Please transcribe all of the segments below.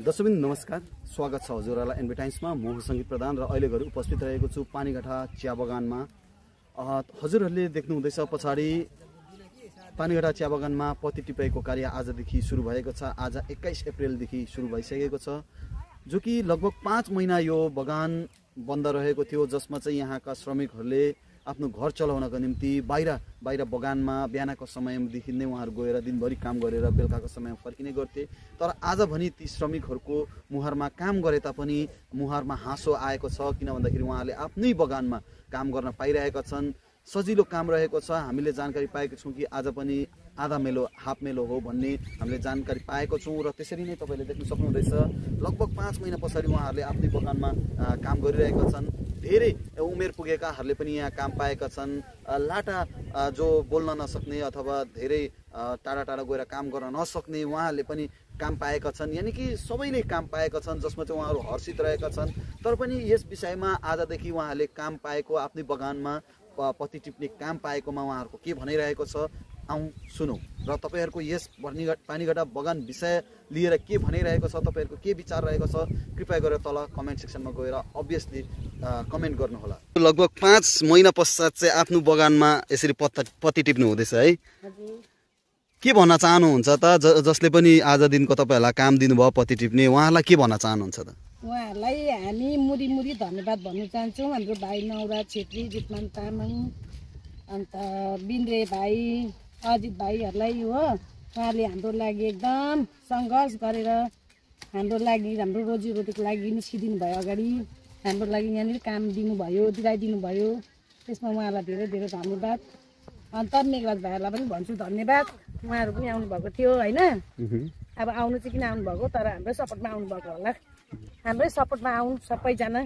दर्शकबिन नमस्कार, स्वागत छ हजुरहरुलाई एनबी टाइम्समा। म सङ्गीत प्रधान र अहिले घरि उपस्थित रहेको छु पानीघाटा चिया बगानमा। हजुरहरूले देख्नु हुँदैछ पछाडि पानीघाटा चिया बगानमा पत्ती टिपाइको कार्य आजदेखि सुरु भएको छ। आज 21 अप्रिलदेखि सुरु भइसकेको छ, जो कि लगभग 5 महिना यो बगान बन्द रहेको थियो, जसमा चाहिँ यहाँका श्रमिकहरूले आफ्नो घर चलाउनको निम्ति बाहिर बगानमा बिहानको समयदेखि नै उहाँहरू गएर दिनभरि काम गरेर बेलुकाको समयमा फर्किने गर्थे। तर आज भने ती श्रमिकहरूको मुहारमा काम गरे तापनि मुहारमा हाँसो आएको छ, किन भन्दाखेरि उहाँहरूले आफ्नै बगानमा काम गर्न पाइरहेका छन्। सजिलो काम रहेको छ। हामीले जानकारी पाएका छौँ कि आज पनि आधा मेलो हाफ मेलो हो भन्ने हामीले जानकारी पाएको छौँ र त्यसरी नै तपाईँले देख्न सक्नुहुँदैछ लगभग 5 महिना पछाडि उहाँहरूले आफ्नै बगानमा काम गरिरहेका छन्। धेरै उमेर पुगेकाहरूले पनि यहाँ काम पाएका छन्। लाटा जो बोल्न नसक्ने अथवा धेरै टाढा टाढा गएर काम गर्न नसक्ने उहाँहरूले पनि काम पाएका छन्, यानि कि सबैले काम पाएका छन्, जसमा चाहिँ उहाँहरू हर्षित रहेका छन्। तर पनि यस विषयमा आजदेखि उहाँहरूले काम पाएको आफ्नै बगानमा पत्ती टिप्ने काम पाएकोमा उहाँहरूको के भनिरहेको छ, आउँ सुनौँ। र तपाईँहरूको यस पानीघाटा बगान विषय लिएर के भनिरहेको छ, तपाईँहरूको के विचार रहेको छ, कृपया गरेर तल कमेन्ट सेक्सनमा गएर अभियसली कमेन्ट गर्नुहोला। लगभग 5 महिना पश्चात चाहिँ आफ्नो बगानमा यसरी पत्ती टिप्नु हुँदैछ है, के भन्न चाहनुहुन्छ त? जसले पनि आज दिनको तपाईँहरूलाई काम दिनुभयो पत्ती टिप्ने, उहाँलाई के भन्न चाहनुहुन्छ त? उहाँहरूलाई हामी मुरी धन्यवाद भन्न चाहन्छौँ। हाम्रो भाइ नौरा छेत्री, जितमान तामाङ, अन्त बिन्द्रे भाइ, अजित भाइहरूलाई हो, उहाँहरूले हाम्रो लागि एकदम सङ्घर्ष गरेर हाम्रो लागि, हाम्रो रोजीरोटीको लागि निस्किदिनु भयो अगाडि, हाम्रो लागि यहाँनिर काम दिनुभयो, दिलाइदिनु भयो। त्यसमा उहाँलाई धेरै धेरै धन्यवाद। अन्त मेघराज भाइहरूलाई पनि भन्छु धन्यवाद। उहाँहरू पनि आउनुभएको थियो होइन, अब आउनु चाहिँ किन आउनुभएको, तर हाम्रै सपोर्टमा आउनुभएको होला। हाम्रै सपोर्टमा आउनु सबैजना।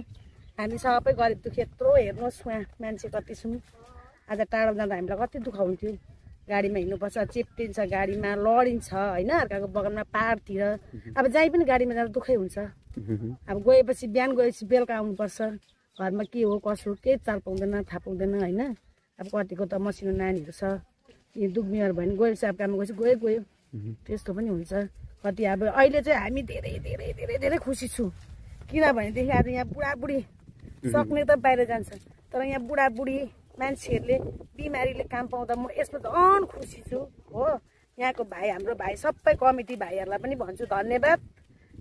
हामी सबै गरिब दुःखी यत्रो हेर्नुहोस्, उहाँ मान्छे कति छौँ। आज टाढो जाँदा हामीलाई कति दुःख हुन्थ्यो। गाडीमा हिँड्नुपर्छ, चेप्टिन्छ, गाडीमा लडिन्छ होइन, अर्काको बगानमा पाहाडतिर। अब जहीँ पनि गाडीमा जाँदा दुःखै हुन्छ। अब गएपछि बिहान गएपछि बेलुका आउनुपर्छ। घरमा के हो कसो केही चाल पाउँदैन, थाहा पाउँदैन होइन। अब कतिको त मसिनो नानीहरू छ, यो दुख बिमार भयो भने गएपछि अब काममा गएपछि गयो त्यस्तो पनि हुन्छ। कति अब अहिले चाहिँ हामी धेरै धेरै धेरै धेरै खुसी छु, किनभनेदेखि आज यहाँ बुढाबुढी सक्ने त बाहिर जान्छ, तर यहाँ बुढाबुढी मान्छेहरूले बिमारीले काम पाउँदा म यसमा झन् खुसी छु हो। यहाँको भाइ, हाम्रो भाइ, सबै कमिटी भाइहरूलाई पनि भन्छु धन्यवाद।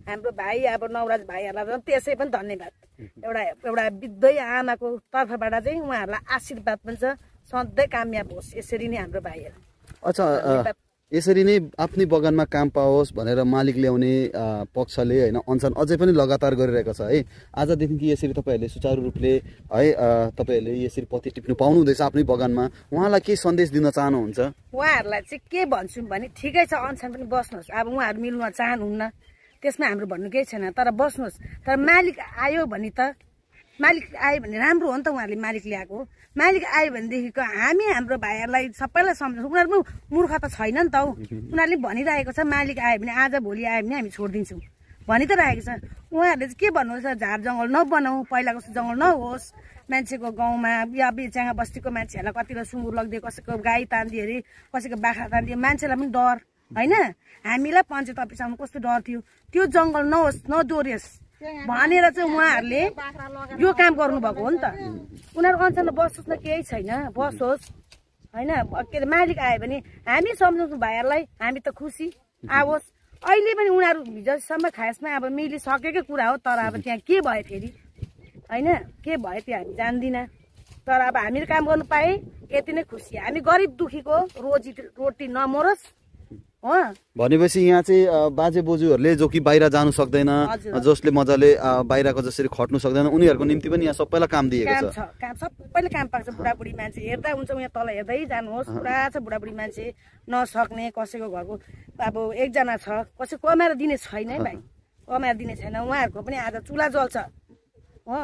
हाम्रो भाइ अब नवराज भाइहरूलाई त्यसै पनि धन्यवाद। एउटा वृद्धै आमाको तर्फबाट चाहिँ उहाँहरूलाई आशीर्वाद पनि छ, सधैँ कामयाब होस् यसरी नै हाम्रो भाइहरू। अच्छा, यसरी नै आफ्नै बगानमा काम पाओस् भनेर मालिक ल्याउने पक्षले होइन अनसन अझै पनि लगातार गरिरहेको छ है। आजदेखि यसरी तपाईँहरूले सुचारू रूपले है तपाईँहरूले यसरी पत्ती टिप्नु पाउनुहुँदैछ आफ्नै बगानमा, उहाँलाई के सन्देश दिन चाहनुहुन्छ? उहाँहरूलाई चाहिँ के भन्छु भने ठिकै छ, अनसन पनि बस्नुहोस्। अब उहाँहरू मिल्न चाहनुहुन्न, त्यसमा हाम्रो भन्नु केही छैन, तर बस्नुहोस्। तर मालिक आयो भने त, मालिक आयो भने राम्रो हो नि त। उहाँहरूले मालिक ल्याएको, मालिक आयो भनेदेखिको हामी हाम्रो भाइहरूलाई सबैलाई सम्झाउँछौँ। उनीहरू पनि मूर्ख त छैन नि त हौ। उनीहरूले भनिरहेको छ मालिक आयो भने, आज भोलि आयो भने हामी छोडिदिन्छौँ भनि त राखेको छ। उहाँहरूले चाहिँ के भन्नुहुन्छ, झार जङ्गल नबनाऊ, पहिलाको जस्तो जङ्गल नहोस्। मान्छेको गाउँमा या बेच्याङ्गा बस्तीको मान्छेहरूलाई कतिलाई सुँगुर लगिदियो, कसैको गाई तानिदियो अरे, कसैको बाख्रा तानिदियो, मान्छेलाई पनि डर होइन। हामीलाई पञ्चायत अफिस आउनु कस्तो डर थियो। त्यो जङ्गल नहोस्, नदोरियोस् भनेर चाहिँ उहाँहरूले यो काम गर्नुभएको हो नि त। उनीहरू अनसनमा बसोस् न, केही छैन, बसोस् होइन। के अरे मालिक आयो भने हामी सम्झाउँछौँ भाइहरूलाई, हामी त खुसी आओस्। अहिले पनि उनीहरू हिजोसम्म खासमा अब मिलिसकेकै कुरा हो, तर अब त्यहाँ के भयो फेरि होइन, के भयो त्यो हामी जान्दिनँ। तर अब हामीले काम गर्नु पाएँ यति नै खुसी। हामी गरिब दुखीको रोटी नमरोस् हो। भनेपछि यहाँ चाहिँ बाजे बोजूहरूले जो कि बाहिर जानु सक्दैन, जसले मजाले बाहिरको जसरी खट्नु सक्दैन, उनीहरूको निम्ति पनि यहाँ सबैलाई काम दिएको छ। काम सबैले काम पाएको छ। बुढाबुढी मान्छे हेर्दा हुन्छ, यहाँ तल हेर्दै जानुहोस्, पुरा छ बुढाबुढी मान्छे नसक्ने। कसैको घरको अब एकजना छ, कसै कमाएर दिने छैन है भाइ, कमाएर दिने छैन। उहाँहरूको पनि आज चुला जल्छ हो।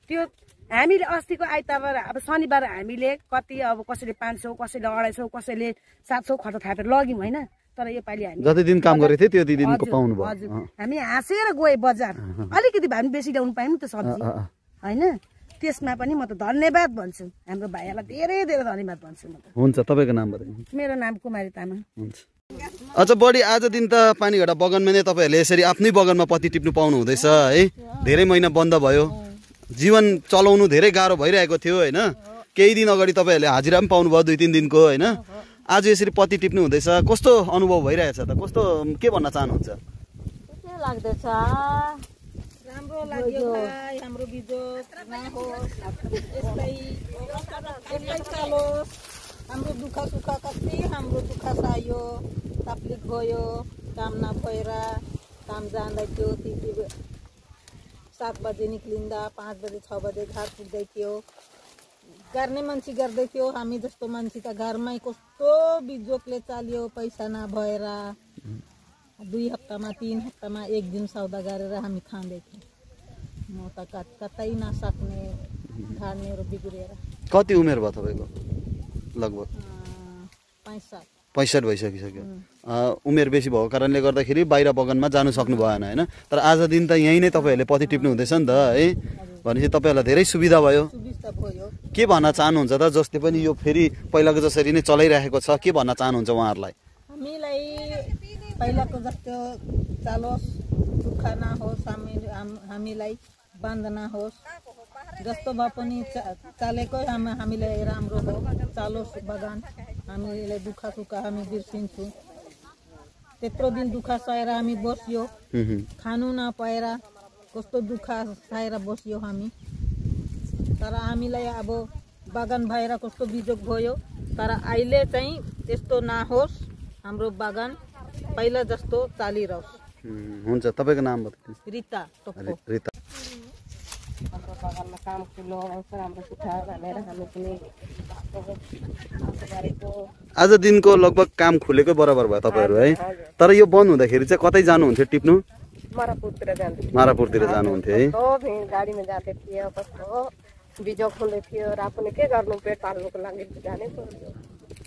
त्यो हामीले अस्तिको आइतबार अब शनिबार हामीले कति अब कसैले 500, कसैले 250, कसैले 700 खर्च थापेर लग्यौँ होइन। तर योपालि हामी जति दिन काम गरेको थियो त्यो दिनको पाउनु भयो। हजुर, हामी हाँसेर गए बजार, अलिकति भए पनि बेसी ल्याउनु पायौँ नि त सब्जी होइन। त्यसमा पनि म त धन्यवाद भन्छु, हाम्रो भाइहरूलाई धेरै धेरै धन्यवाद भन्छु म त। हुन्छ, तपाईँको नाम बताइदिनु। मेरो नाम कुमारी तामाङ। हुन्छ। अझ बढी आज दिन त पानीघटा बगानमा नै तपाईँहरूले यसरी आफ्नै बगानमा पत्ती टिप्नु पाउनु हुँदैछ है। धेरै महिना बन्द भयो, जीवन चलाउनु धेरै गाह्रो भइरहेको थियो होइन। केही दिन अगाडि तपाईँहरूले हाजिरा पनि पाउनुभयो 2-3 दिनको होइन। आज यसरी पत्ती टिप्नु हुँदैछ, कस्तो अनुभव भइरहेछ त? कस्तो के भन्न चाहनुहुन्छ? के लाग्दैछ? राम्रो लाग्यो भाइ, हाम्रो बिजोग नहोस्, यस्तै चलोस्। हाम्रो दुःख सुख कति हाम्रो दुःख सह्यो, तकलिफ भयो, काम नभएर काम जाँदै थियो। 7 बजे निक्लिँदा 5 बजे 6 बजे घर पुग्दै थियो। गर्ने मान्छे गर्दै थियो, हामी जस्तो मान्छे त घरमै कस्तो बिजोगले चाल्यो, पैसा नभएर 2 हप्तामा 3 हप्तामा 1 दिन सौदा गरेर हामी खाँदै थियौँ। म त कतै नसक्ने, घर मेरो बिग्रेर। कति उमेर भयो तपाईँको? लगभग 65 भइसकिसक्यो। उमेर बेसी भएको कारणले गर्दाखेरि बाहिर बगानमा जानु सक्नु भएन होइन। तर आज दिन त यहीँ नै तपाईँहरूले पत्ती टिप्नु हुँदैछ नि त है। भनेपछि तपाईँहरूलाई धेरै सुविधा भयो। के भन्न चाहनुहुन्छ त? जसले पनि यो फेरि पहिलाको जसरी नै चलाइरहेको छ, के भन्न चाहनुहुन्छ उहाँहरूलाई? हामीलाई पहिलाको जस्तो चलोस्, दुःख नहोस्, हामीलाई बन्द नहोस्। जस्तो भए पनि चलेकै हामीलाई राम्रो हो, चलोस् बगान। हामीलाई दुःख सुख हामी बिर्सिन्छौँ। त्यत्रो दिन दुःख सहेर हामी बस्यो, खानु नपाएर कस्तो दुःख सहेर बस्यो हामी। तर हामीलाई अब बगान भएर कस्तो बिजोग भयो। तर अहिले चाहिँ त्यस्तो नहोस्, हाम्रो बगान पहिला जस्तो चलिरहोस्। हुन्छ, तपाईँको नाम बताउनुहोस्। रिता टोप्पो। रिता, हाम्रो बगानमा काम खुलो आउँछ, राम्रो सुख भनेर हामी पनि गरेको। आज दिनको लगभग काम खुलेकै बराबर भयो तपाईँहरू है। तर यो बन्द हुँदाखेरि चाहिँ कतै जानुहुन्थ्यो टिप्नु? मारापुरतिर जान्थ्यो। मारापुरतिर जानुहुन्थ्यो है। गाडीमा जाँदै थियो, कस्तो बिजोग हुँदै थियो र आफूले के गर्नु, पेट पाल्नुको लागि जानै पर्यो।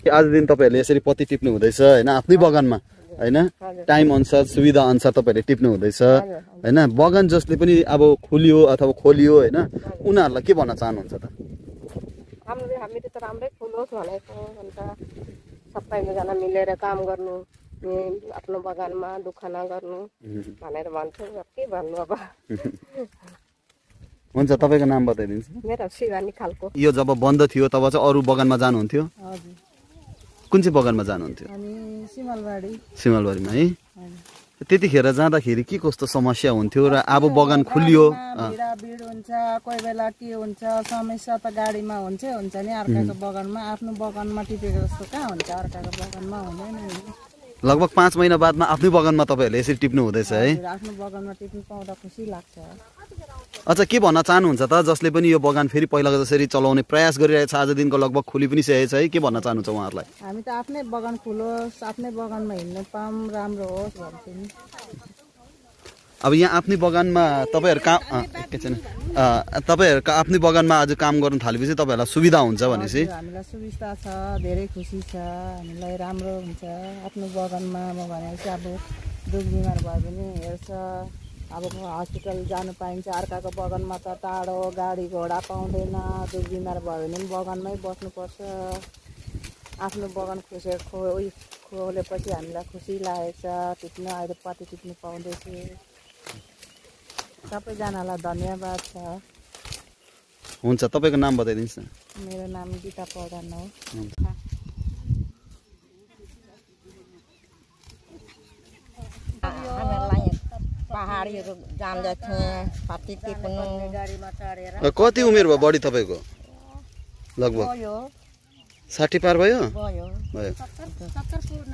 आज दिन तपाईँहरूले यसरी पत्ती टिप्नु हुँदैछ होइन, आफ्नै बगानमा होइन। टाइम अनुसार सुविधा अनुसार तपाईँहरूले टिप्नु हुँदैछ होइन। बगान जसले पनि अब खुलियो अथवा खोलियो होइन, उनीहरूलाई के भन्न चाहनुहुन्छ त? हामीले त राम्रै खुलोस् भनेको। अन्त सबैजना मिलेर काम गर्नु, आफ्नो बगानमा दुःख नगर्नु भनेर भन्छु। के भन्नु अब। हुन्छ, तपाईँको नाम बताइदिनुहोस्। मेरो शिवानी खालको। यो जब बन्द थियो तब चाहिँ अरू बगानमा जानुहुन्थ्यो? हजुर। कुन चाहिँ बगानमा जानुहुन्थ्यो? हामी सिमलबारी। सिमलबारीमा है। त्यतिखेर जाँदाखेरि के कस्तो समस्या हुन्थ्यो र अब बगान खुलियो? भिड हुन्छ, कोही बेला के हुन्छ समस्या त गाडीमा हुन्छ नि। अर्काको बगानमा, आफ्नो बगानमा टिपेको जस्तो कहाँ हुन्छ, अर्काको बगानमा हुँदैन नि। लगभग 5 महिना बादमा आफ्नै बगानमा तपाईँहरूले यसरी टिप्नु हुँदैछ है। आफ्नो बगानमा टिप्नु पाउँदा खुसी लाग्छ। अच्छा, के भन्न चाहनुहुन्छ त? जसले पनि यो बगान फेरि पहिलाको जसरी चलाउने प्रयास गरिरहेछ, आज दिनको लगभग खुली पनि सकेको छ है, के भन्न चाहनुहुन्छ उहाँहरूलाई? हामी त आफ्नै बगान खुलोस्, आफ्नै बगानमा हिँड्नु पाऊँ, राम्रो होस् भन्छु नि। अब यहाँ आफ्नै बगानमा तपाईँहरू तपाईँहरूको आफ्नै बगानमा आज काम गर्नु थालेपछि तपाईँहरूलाई सुविधा हुन्छ भनेपछि? हामीलाई सुविस्ता छ, धेरै खुसी छ, हामीलाई राम्रो हुन्छ। आफ्नो बगानमा भनेपछि अब दुख बिमार भयो भने हेर्छ, अब हस्पिटल जानु पाइन्छ। अर्काको बगानमा त टाढो, गाडी घोडा पाउँदैन, दुख बिमार भयो भने पनि बगानमै बस्नुपर्छ। आफ्नो बगान खोलेपछि हामीलाई खुसी लागेको छ। टिप्नु अहिले पत्ती टिप्नु पाउँदैछु। सबैजनालाई धन्यवाद छ। हुन्छ, तपाईँको नाम बताइदिनुहोस् न। मेरो नाम गीता प्रधान हो। हामीहरूलाई पहाडीहरू जाँदै थिएँ, पत्ती टिप्नु गाडीमा चढेर। कति उमेर भयो बढी तपाईँको? लगभग 60 पार भयो? भयो।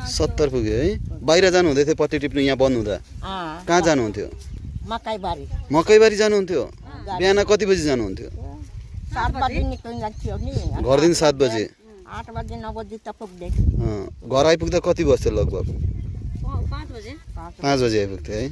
70 पुग्यो है। बाहिर जानुहुँदै थियो पत्ती टिप्नु, यहाँ बन्द हुँदा कहाँ जानुहुन्थ्यो? मकैबारी जानुहुन्थ्यो। बिहान कति बजी जानुहुन्थ्यो? 7 बजी निक्लिँदा थियो नि। घरदेखि 7 बजे? 8 बजी 9 बजी त पुग्दै। घर आइपुग्दा कति बज्थ्यो लगभग? 5 बजे। 5 बजी आइपुग्थ्यो है।